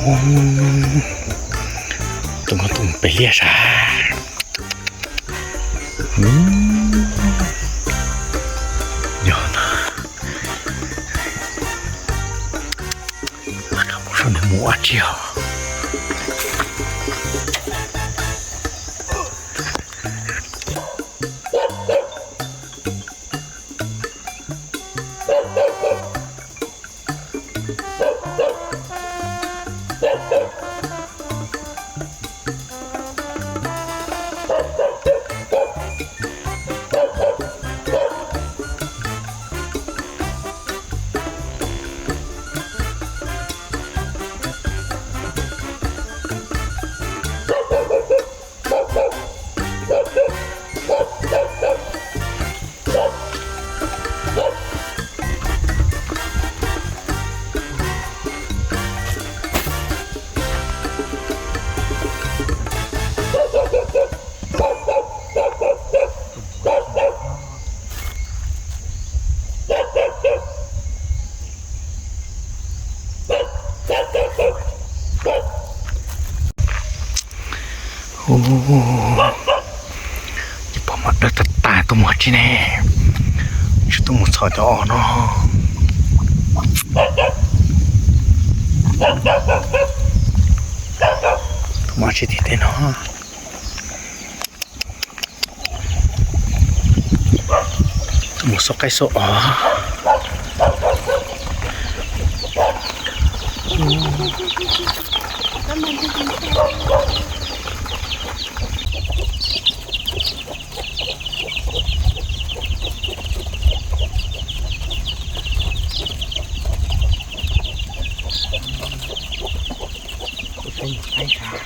Tus nkauj tuaj mus pem liaj sav. Yog no, mus saib nws mus ua tsi os. Ces pom mas dawb tag tag tuaj mus tsi ne, tsis tuaj mus txhom cov os no. Tuaj mus tsi tim tej no. Tuaj mus xauj qaib xauj os. Kuv peb mus qaib sav.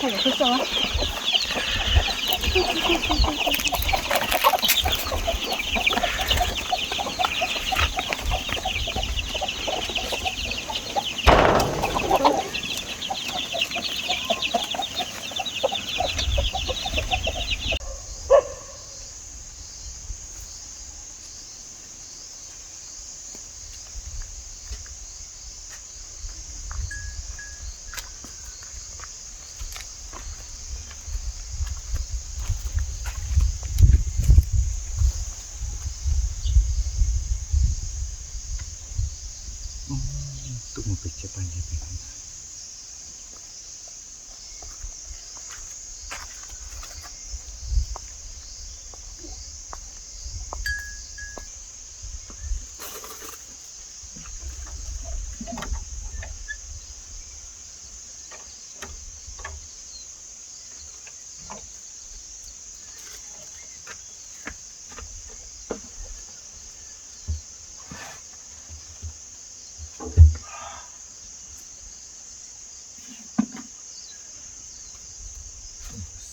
Qhov tas li os. Tuaj mus pem tsev pas ntses pem no ntag.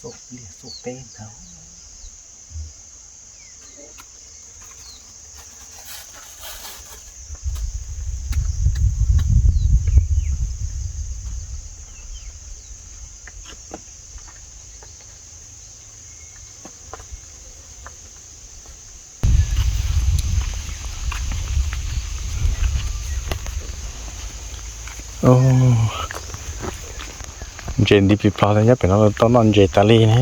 Xauj liaj xauj teb ntag. Ntses nti plig plag li, nyob pem no tau noj ntses tas li ne.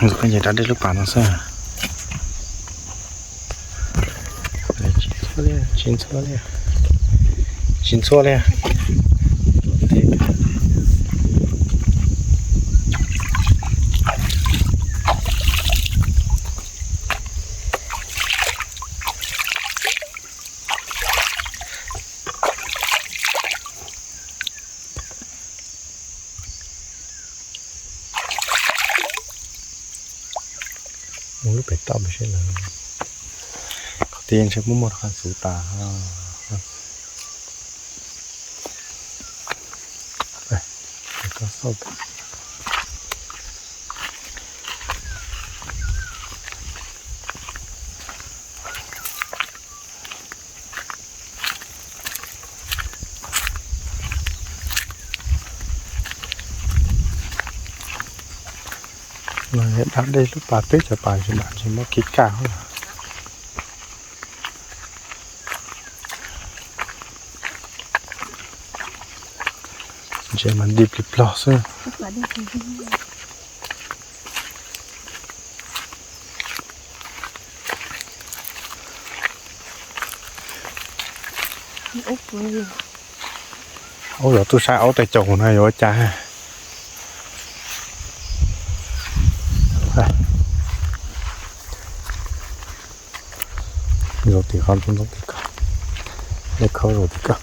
Ntses rau dej lub pas no xwb. Tsis ntxhua li, tsis ntxhua li. Mus lub pem toj pem seb lawm. Qhov twg ntshe muaj muaj qhov xub tas. Dab dej lub pas twb cov pas tsis mam ntshe muab kib kaj. Ntshe mas nti plig plog xwb. Ub, zov tub sab aub tej caum no yuav ua cas. Zaum tim qhov ntxoov ntxoov tim ko, nej khawb zaum tim ko.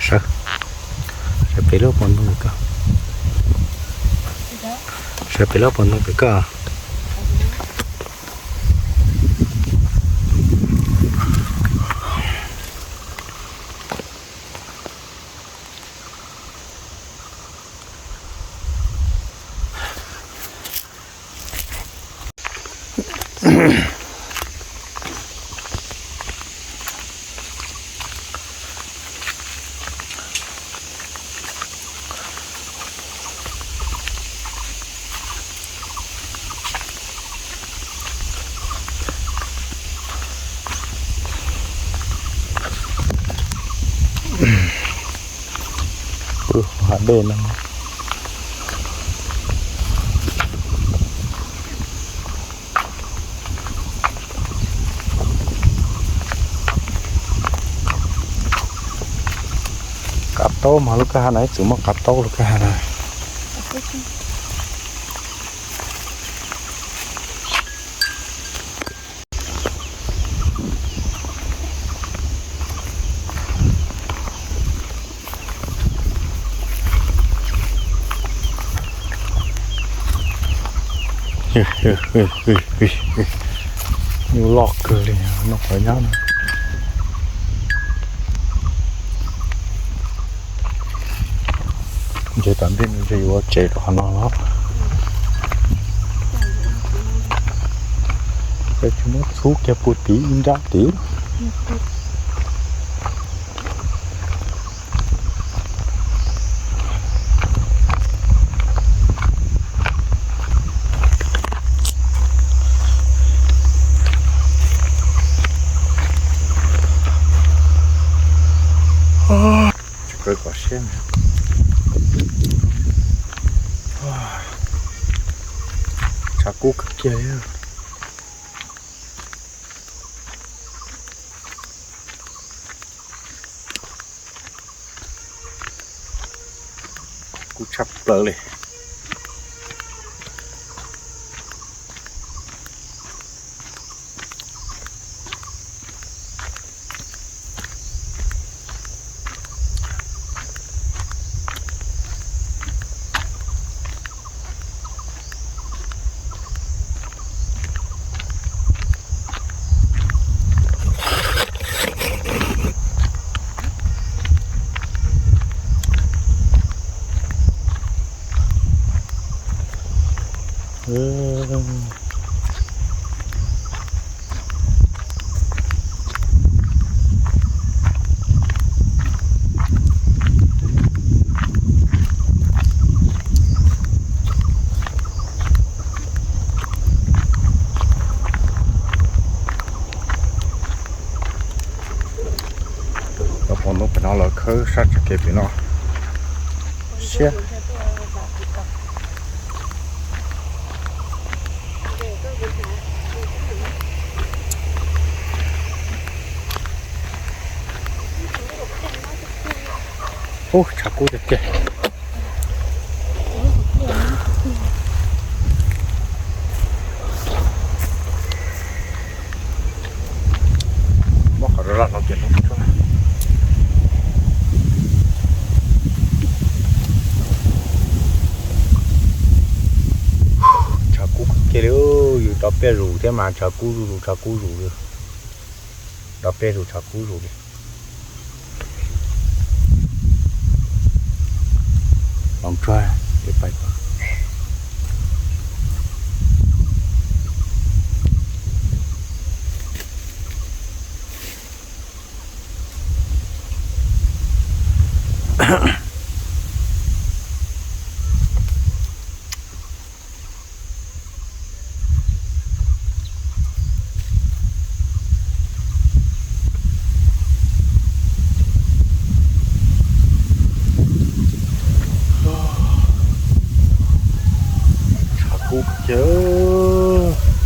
Sawv, sawv pem lub pos ntoo ko. Sawv pem lub pos ntoo pem ko. Hav dej no. Qav taub mas lub kwj ha no ib txwm muaj qav taub lub kwj ha na. Nyuj loj kawg li, noj qhov nyob no. Ntshe tom ntej no ntshe yuav ua tsev rau qhov no los. Peb tsis muab txhub kiag puag tid ib nrab tid. Tsis kawg kom siab. Tshav kub kawg kiag li. Kub tshaj plaws li. Sab tsev kev pem no siab. Ub, tshav kub tiag tiag. Muab qhov rau laj no ces no. Tshav kub kiag li, yus rov pliaj zus thiab mas tshav kub zuj zus, tshav kub zus li. Rov pliaj zus tshav kub zus li. Los tsuag, Tshav kub kiag.